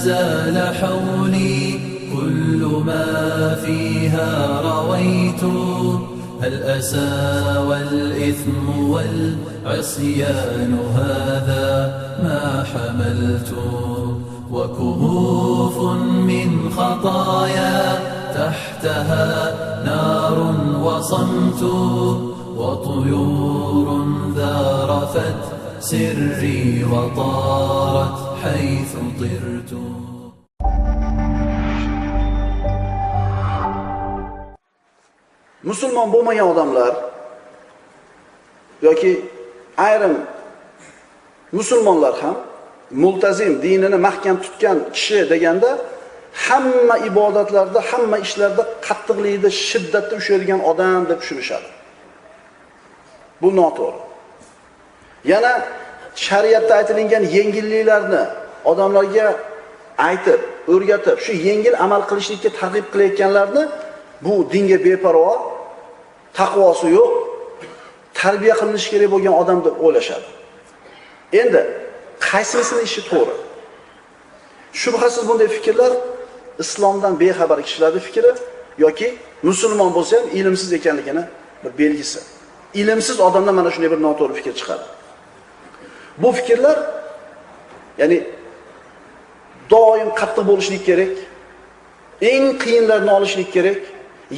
زال حولي كل ما فيها رويت الأسى والإثم والعصيان هذا ما حملت وكهوف من خطايا تحتها نار وصمت وطيور ذارفت سري وطارت حيث طرت. Musulmon bo'lmagan odamlar yoki ayrim musulmonlar ham multazim, dinini mahkam tutgan kishi deganda hamma ibodatlarda, hamma ishlarda qattiqlikda, shiddatda ushlaydigan odam deb tushunishadi. Bu noto'g'ri. Yana shariatda aytilingan yengilliklarni odamlarga aytib, o'rgatib, shu yengil amal qilishlikka targ'ib qilayotganlarni bu dinga beparvo, taqvosi yo'q, tarbiya qilinishi kerak bo'lgan odam deb o'ylashadi. Endi qaysining ishi to'g'ri? Shubhasiz bunday fikrlar islomdan bexabar kishilarning fikri yoki musulmon bo'lsa ham ilmsiz ekanligini bir belgisi. Ilmsiz odamdan mana shunday bir noto'g'ri fikr chiqadi. Bu fikrlar, ya'ni doim qattiq bo'lishlik kerak, eng qiyinlarni olishlik kerak,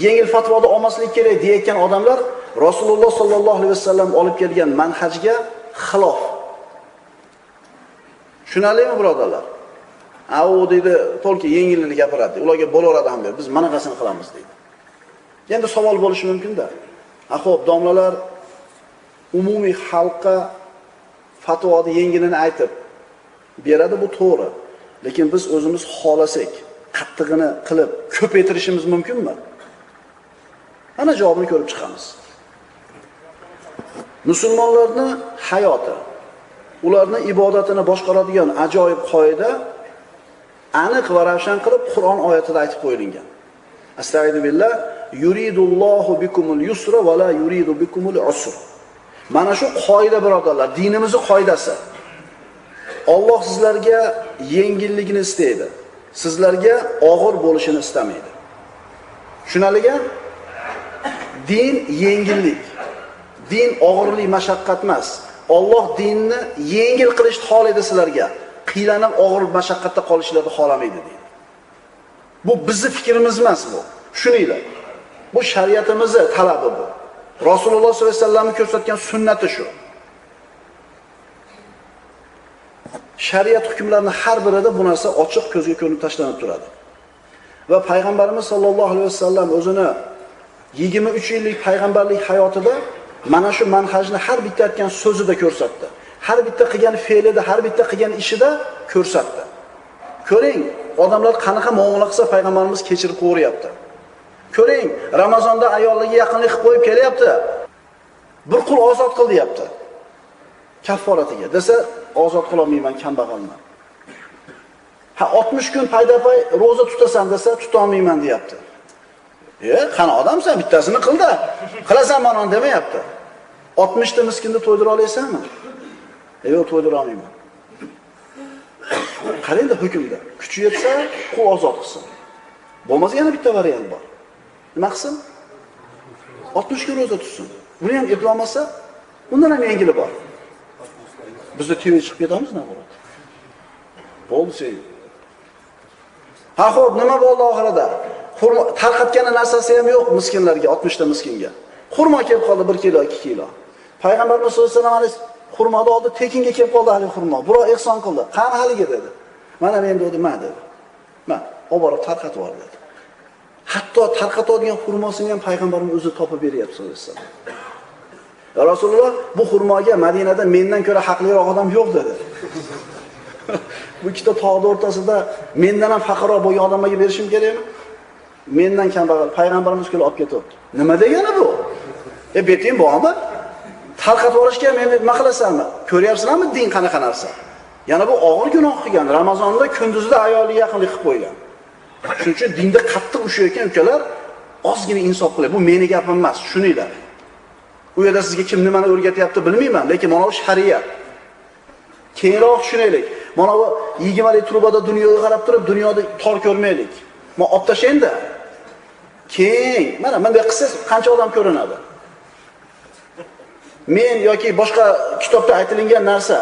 yengil fatvoda olmaslik kerak deyotgan odamlar Rasululloh sallallohu alayhi vasallam olib kelgan manhajga xilof. Tushunarlimi, birodarlar? A u deydi, to'lki yengilini gapiradi. Ularga bo'laveradi ham deydi. Biz manaqasini qilamiz deydi. Endi savol bo'lishi mumkin-da. A xo'p, domlalar umumiy xalqqa fatvoni yengilini aytib beradi, bu to'g'ri. Lekin biz o'zimiz xolasak, qattig'ini qilib ko'paytirishimiz mumkinmi? Ana javobini ko'rib chiqamiz. Musulmonlarning hayoti, ularning ibodatini boshqaradigan ajoyib qoida aniq va ravshan qilib Qur'on oyatida aytib qo'yilgan. Astagfiru billah, yuridullohu bikumul yusra va la yuridu bikumul usra. Mana shu qoida, birodarlar, dinimizning qoidasi. Alloh sizlarga yengillikni istaydi. Sizlarga og'ir bo'lishini istamaydi. Tushunarlimi? Din yengillik. Din og'irlik, mashaqqat emas. Alloh dinni yengil qilishni xohlaydi sizlarga. Qiylanib og'ir mashaqqatda qolishlarni xohlamaydi deydi. Bu bizning fikrimiz emas bu. Tushuninglar. Bu shariatimizning talabi bu. Rasululloh sollallohu alayhi vasallamning ko'rsatgan sunnati shu. Shariat hukmlarining har birida bu narsa ochiq ko'zga ko'rinib tashlanib turadi. Va payg'ambarimiz sollallohu alayhi vasallam o'zini 23 yillik payg'ambarlik hayotida mana shu manhajni har bitta aytgan so'zida ko'rsatdi. Har bitta qilgan fe'lida, har bitta qilgan ishida ko'rsatdi. Ko'ring, odamlar qanaqa muomala qilsa payg'ambarimiz kechirib qo'yapti. Ko'ring, Ramazonda ayollarga yaqinlik qilib qo'yib kelyapti. Bir qul ozod qil deyapti. Kafforatiga desa, ozod qila olmayman, kambag'alman. Ha, 60 kun payda-pay roza tutasan desa, tuta olmayman deyapti. Qani odamsan, bittasini qil-da. Qilasan mana demayapti. 60 ta miskinni to'ydira olasanmi? Yo'q, to'ydira olmayman. Qarang-da hukmda. Kuchi yetsa, qul ozod qilsin. Bo'lmasa yana bitta variant bor. Nima qilsin? 60 kun roza tutsin. Buni ham eplolmasa, undan ham yengili bor. Bizda TV chiqib ketamiz nima? Bo'ldi sen. Ha xo'p, nima bo'ldi oxirida? Xurmo tarqatgan narsasi ham yo'q miskinlarga, 60 ta miskinga. Xurmo kelib qoldi 1 kilo, 2 kilo. Payg'ambarimiz sollallohu alayhi vasallam xurmoni oldi, tekinga kelib qoldi hali xurmo. Birov ehson qildi. Qani haligi dedi. Mana men dedi, ma dedi. Ma, olib borib tarqatib yubor dedi. Hatto tarqatadigan xurmosini ham payg'ambarimiz o'zi topib beryapti sollallohu alayhi vasallam. Ya Rasululloh, bu xurmoga Madinada mendan ko'ra haqliroq odam yo'q dedi. Bu ikkita tog'ning o'rtasida mendan ham faqirroq bo'lgan odamlarga berishim kerakmi? Mendan kambag'al payg'ambarimiz kelib olib ketyapti. Nima degani bu? Beting bormi? Tarqatib yuborishga meni nima qilasanmi? Ko'ryapsizlarmi din qanaqa narsa? Yana bu og'ir gunoh qilgan. Ramazonda kunduzida ayoliga yaqinlik qilib qo'ygan. Shuning uchun dinda qattiq ushlayotgan ukalar ozgina insof qiling. Bu meni gapim emas, tushuninglar. U yerda sizga kim nimani o'rgatyapti bilmayman, lekin mana bu shariat. Keyinroq tushunaylik. Mana bu 20 lik trubada dunyoga qarab turib, dunyoda tor ko'rmaylik. Men olib tashlaydi. Keng. Mana bunday qilsangiz qancha odam ko'rinadi? Men yoki boshqa kitobda aytilingan narsa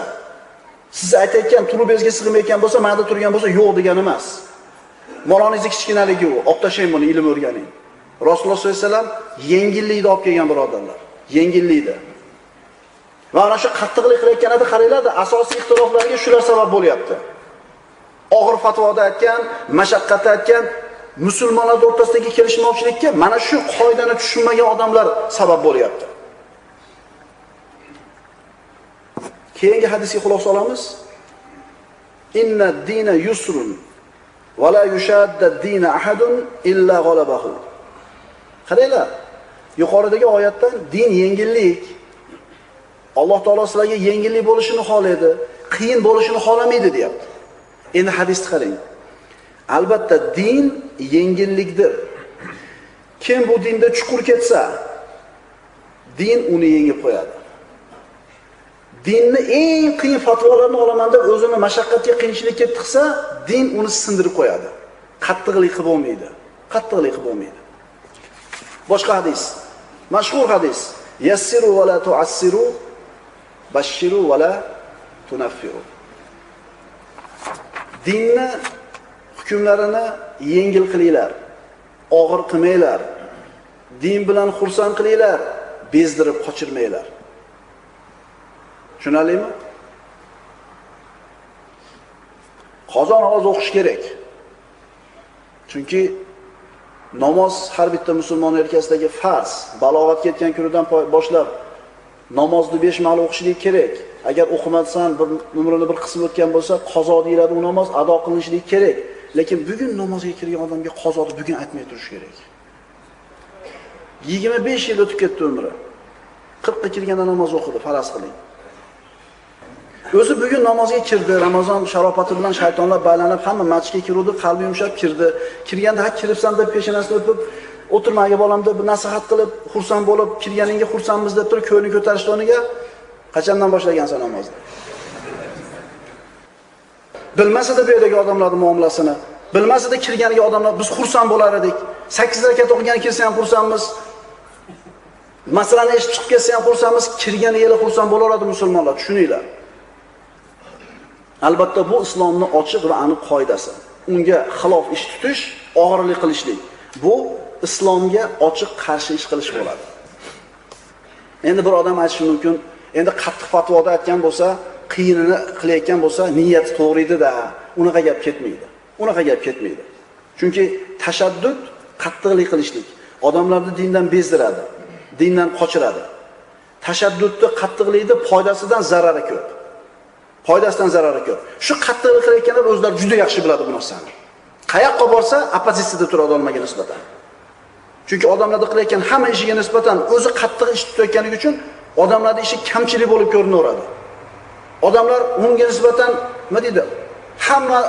siz aytayotgan trubangizga sig'mayotgan bo'lsa, ma'da turgan bo'lsa, yo'q degani emas. Moloningizni kichkinaligi u. Olib tashlang buni, ilm o'rganing. Rasululloh sollallohu alayhi vasallam yengillikni olib kelgan birodarlar. Yengillikni. Va ana shu qattiqlik qilayotganida qaranglar, asosiy ixtiloflarga shular sabab bo'lyapti. Og'ir fatvoda aytgan, mashaqqatda aytgan musulmonlar o'rtasidagi kelishmovchilikka mana shu qoidani tushunmagan odamlar sabab bo'lyapti. Keyingi hadisga xulosa olamiz. Inna ad-dina yusrun va la yushadda ad-dina ahadun illa g'alabahu. Qaranglar, yuqoridagi oyatdan din yengillik. Alloh taolo sizlarga yengillik bo'lishini xohlaydi, qiyin bo'lishini xohlamaydi deyapti. Endi hadisni qarang. Albatta din yengillikdir. Kim bu dinda chuqur ketsa, din uni yengib qo'yadi. Dinni eng qiyin fatvolarini olaman deb o'zini mashaqqatga, qiyinchilikka tiqsa, din uni sindirib qo'yadi. Qattiqlik qilib bo'lmaydi. Qattiqlik qilib bo'lmaydi. Boshqa hadis, mashhur hadis. Yassiru va la tu'assiru, bashiru va la tunaffiru. Dinni hukmlarini yengil qilinglar, og'ir qilmanglar. Din bilan xursand qilinglar, bezdirib qochirmanglar. Tushunarlimi? Qazo namoz o'qish kerak. Chunki namoz har bitta musulmon yelkasidagi farz. Balog'atga yetgan kunidan boshlab namozni 5 mahal o'qishlik kerak. Agar o'qimasan, bir umrini bir qismi o'tgan bo'lsa, qazo deyiladi, u namoz ado qilinishligi kerak. Lekin bugun namozga kirgan odamga qazoni bugun aytmay turish kerak. 25 yil o'tib ketdi umri. 40 ga kirganda namoz o'qidi, faraz qiling. O'zi bugun namozga kirdi, Ramazon sharofati bilan shaytonlar baylanib, hamma masjidga kirdi, qalbi yumshab kirdi. Kirganda ha kiribsan deb peshonasini o'pib, o'tirmaga bolam deb nasihat qilib, xursand bo'lib, kirganingga xursandmiz deb turib, ko'ngli ko'tarishdi o'niga. Qachondan boshlagansan namozni? Bilmasa-da bu yerdagi odamlarning muomalasini, bilmasa-da kirganiga odamlar biz xursand bo'lar edik. 8 rakat o'qigan kirsa ham xursandmiz. Masalani eshitib chiqib ketsa ham xursandmiz, kirgani yili xursand bo'laveradi musulmonlar, tushuninglar. Albatta bu islomning ochiq va aniq qoidasi. Unga xilof ish tutish, og'irlik qilishlik. Bu islomga ochiq qarshi ish qilish bo'ladi. Endi bir odam aytishi mumkin, endi qattiq fatvoda aytgan bo'lsa, qiyinini qilayotgan bo'lsa, niyati to'g'ri edi-da, unaqa gap ketmaydi. Unaqa gap ketmaydi. Chunki tashaddud, qattiqlik qilishlik odamlarni dindan bezdiradi, dindan qochiradi. Tashaddudni, qattiqlikni foydasidan zarari ko'p. Foydasidan zarari ko'p. Shu qattiqlik qilayotganlar o'zlari juda yaxshi biladi bu narsani. Qayoqqa borsa, oppozitsiyada turadi odamlarga nisbatan. Chunki odamlarda qilayotgan hamma ishiga nisbatan o'zi qattiq ish tutayotganligi uchun odamlarning ishi kamchilik bo'lib ko'rinaveradi. Odamlar unga nisbatan nima deydi? Hamma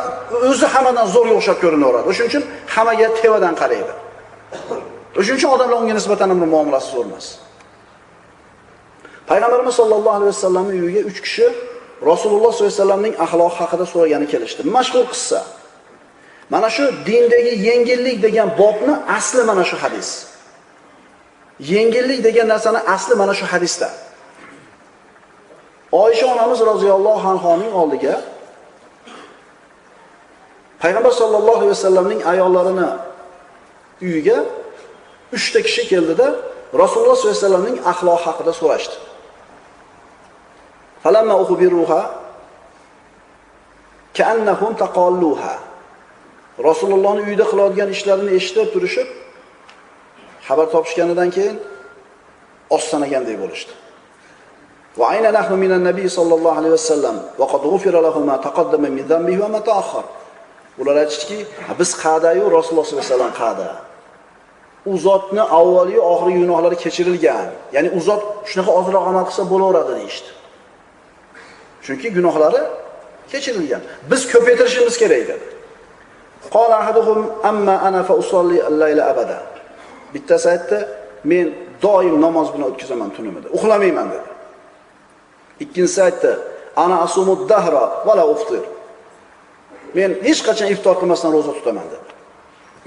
o'zi hammadan zo'rga o'xshab ko'rinaveradi. O'shuning uchun hammaga tevadan qaraydi. O'shuning uchun odamlar unga nisbatan ham muomalasi zo'r emas. Payg'ambarimiz sollallohu alayhi vasallamning uyiga 3 kishi Rasululloh sollallohu alayhi vasallamning axloqi haqida so'ragani kelishdi. Mashhur qissa. Mana shu dindagi yengillik degan bobni asli mana shu hadis. Yengillik degan narsani asli mana shu hadisda. Oysha onamiz roziyallohu anhoning oldiga Payg'ambar sollallohu alayhi vasallamning ayollarini uyiga 3 ta kishi keldida Rasululloh sollallohu alayhi vasallamning axloqi haqida so'rashdi. Falamma ukhbiruha ka'annahum taqalluha. Rasulullohning uyida qiladigan ishlarini eshitib turishib, xabar topishganidan keyin ossanagandek bo'lishdi. Va ayna nahnu minan nabiy sallallohu alayhi vasallam va qad ghufira lahu ma taqaddama min dhanbihi va ma ta'akhkhar. Ular aytishdiki, biz qa'da-yu Rasululloh sollallohu alayhi vasallam qa'da. U zotni avvali va oxirgi gunohlari kechirilgan. Ya'ni u zot shunaqa ozroq amal qilsa bo'laveradi deyishdi. Chunki gunohlari kechirilgan. Biz ko'paytirishimiz kerak dedi. Qala ahaduhum amma ana fa usalli al-layla abada. Bittasi aytdi, men doim namoz bilan o'tkazaman tunimni, uxlamayman dedi. Ikkinchisi aytdi, ana asumud dahra va la uftir. Men hech qachon iftor qilmasdan roza tutaman dedi.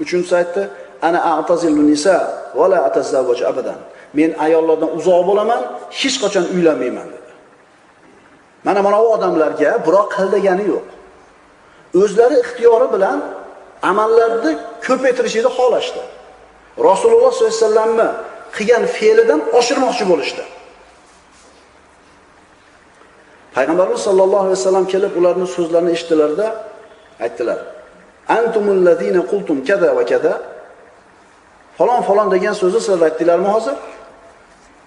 Uchinchisi aytdi: Ana a'tazilu nisa va la atazawwaju abadan. Men ayollardan uzoq bo'laman, hech qachon uylanmayman dedi. Mana bu odamlarga biroq qil degani yo'q. O'zlari ixtiyori bilan amallarni ko'paytirishni xohlashdi. Rasululloh sollallohu alayhi vasallamni qilgan fe'lidan oshirmoqchi bo'lishdi. Payg'ambarimiz sollallohu alayhi vasallam kelib ularning so'zlarini eshitdilarda aytdilar: Antumul ladina qultum kaza va kaza. Falon falon degan so'zni sizlar aytdinglarmi hozir?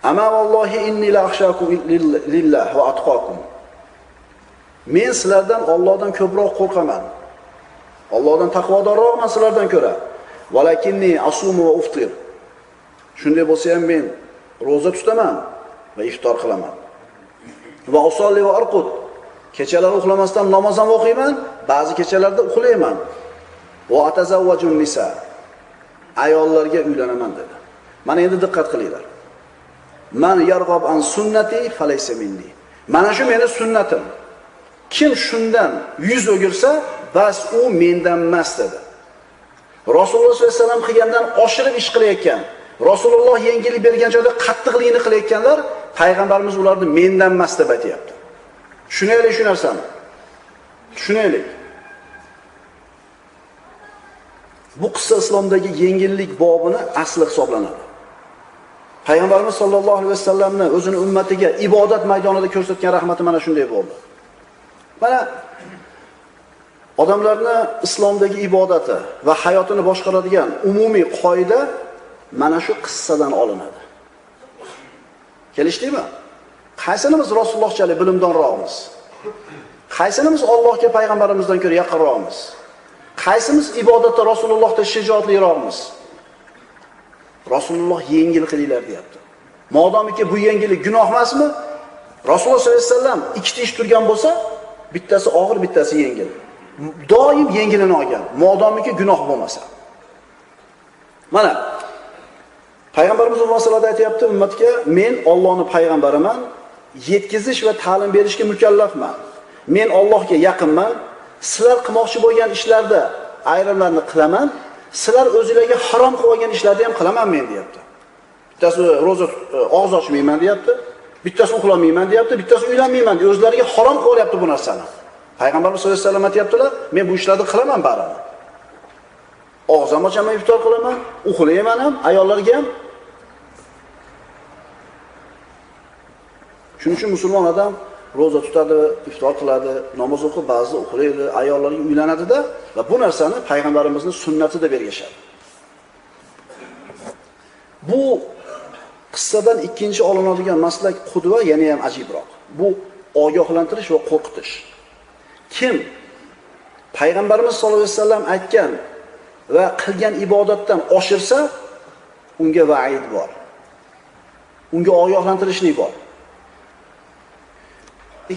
Ama vallohi inni la akhshakum lillah va atqakum. Men sizlardan Allohdan ko'proq qo'rqaman. Allohdan taqvodorroqman sizlardan ko'ra. Valakinni asumu va uftir. Shunday bo'lsa ham men roza tutaman va iftor qilaman. Va usolli va arqud. Kechalar uxlamasdan namoz ham o'qiyman, ba'zi kechalarda uxlayman. Va atazawwajun nisa. Ayollarga uylanaman dedi. Mana endi diqqat qilinglar. Man yarg'ab an sunnati falaysa minni. Mana shu meni sunnatim. Kim shundan yuz o'girsa, bas u mendan emas dedi. Rasululloh sollallohu alayhi vasallam qilgandan oshirib ish qilayotgan, Rasululloh yengillik bergan joyda qattiqligini qilayotganlar, payg'ambarimiz ularni mendan emas deb aytayapti. Tushunaylik shu narsani. Tushunaylik. Bu qissa islomdagi yengillik bobini asli hisoblanadi. Payg'ambarimiz sollallohu alayhi vasallamni o'zini ummatiga ibodat maydonida ko'rsatgan rahmati mana shunday bo'ldi. Mana odamlarni islomdagi ibodati va hayotini boshqaradigan umumiy qoida mana shu qissadan olinadi. Kelishdikmi? Qaysinimiz Rasulullohchalik bilimdonroqmiz? Qaysinimiz Allohga payg'ambarimizdan ko'ra yaqinroqmiz? Qaysimiz ibodatda Rasulullohda shijoatliroqmiz? Rasululloh yengil qilinglar deyapti. Modomiki bu yengillik gunoh emasmi? Rasululloh sollallohu alayhi vasallam ikkita ish turgan bo'lsa, bittasi og'ir, bittasi yengil. Doim yengilini olgan, modomiki gunoh bo'lmasa. Mana payg'ambarimiz bu masalada aytayapti ummatga: men Allohning payg'ambariman, yetkazish va ta'lim berishga mukallafman. Men Allohga yaqinman. Sizlar qilmoqchi bo'lgan ishlarda ayrimlarni qilaman, sizlar o'zingizlarga harom qilib olgan ishlarni ham qilaman men deyapti. Bittasi roza og'iz ochmayman deyapti, bittasi uxlamayman deyapti, bittasi uylanmayman deyapti. O'zlariga harom qilib olyapti bu narsani. Payg'ambarimiz sollallohu alayhi vasallam aytayaptilar, men bu ishlarni qilaman baribir. Og'iz ham ochaman, iftor qilaman, uxlayman ham, ayollarga ham. Shuning uchun musulmon odam roza tutadi, iftor qiladi, namoz o'qib, ba'zida uxlaydi, ayollarga uylanadi-da va bu narsani payg'ambarimizning sunnati deb ergashadi. Bu qissadan ikkinchi olinadigan maslak qudva yana ham ajibroq. Bu ogohlantirish va qo'rqitish. Kim payg'ambarimiz sollallohu alayhi vasallam aytgan va qilgan ibodatdan oshirsa, unga va'id bor. Unga ogohlantirishlik bor.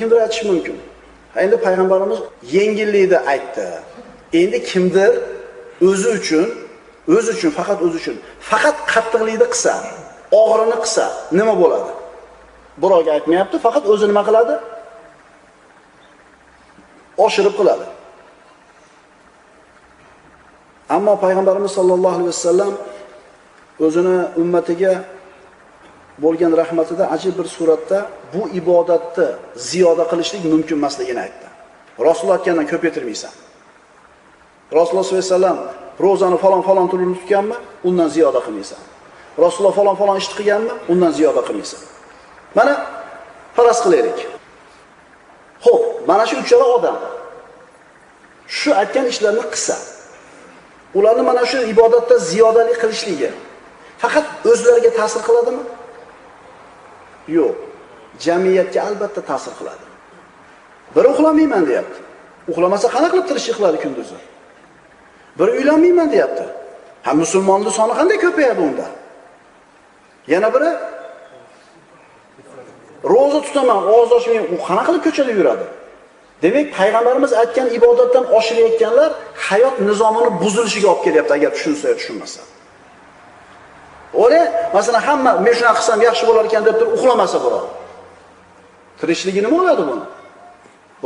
Kimdir aytishi mumkin. Endi payg'ambarimiz yengillikni aytdi. Endi kimdir o'zi uchun, faqat o'zi uchun, faqat qattiqlikni qilsa, og'irini qilsa nima bo'ladi? Birovga aytmayapti, faqat o'zi nima qiladi? Oshirib qiladi. Ammo payg'ambarimiz sollallohu alayhi vasallam o'zini ummatiga bo'lgan rahmatida ajib bir suratda bu ibodatni ziyoda qilishlik mumkin emasligini aytdi. Rasululloh aytgandan ko'paytirmaysan. Rasululloh sollallohu alayhi vasallam ro'zani falon falon turini tutganmi, undan ziyoda qilmaysan. Rasululloh falon falon ishni qilganmi, undan ziyoda qilmaysan. Mana faraz qilaylik. Xo'p, mana shu uchala odam shu aytgan ishlarni qilsa, ularni mana shu ibodatda ziyodalik qilishligi faqat o'zlariga ta'sir qiladimi? Yo'q. Jamiyatga albatta ta'sir qiladi. Biri uxlamayman deyapti. Uxlamasa qanaqa qilib tirishlik qiladi kunduzi? Biri uylanmayman deyapti. Ha, musulmonning soni qanday ko'payadi unda? Yana biri roza tutaman, og'iz ochmayman, u qanaqa qilib ko'chada yuradi? Demak, payg'ambarimiz aytgan ibodatdan oshirayotganlar hayot nizomini buzilishiga olib kelyapti, agar tushunsa yo tushunmasa. O'ra, masalan, hamma men shunaqa qilsam yaxshi bo'lar ekan deb turib uxlamasa birov. Tirishligi nima bo'ladi buni?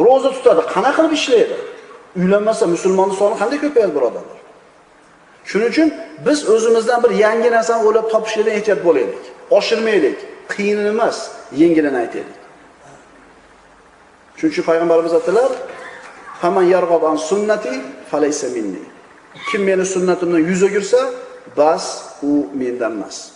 Roza tutadi, qanaqa qilib ishlaydi? Uylanmasa musulmonning soni qanday ko'payadi, birodarlar? Shuning uchun biz o'zimizdan bir yangi narsani o'ylab topishdan ehtiyot bo'laylik. Oshirmaylik, qiyinini emas, yengilini aytaylik. Shuning uchun payg'ambarimiz aytdilar: "Faman yarg'ab an sunnati falaysa minni." Kim meni sunnatimdan yuz o'girsa, bas u mendan emas.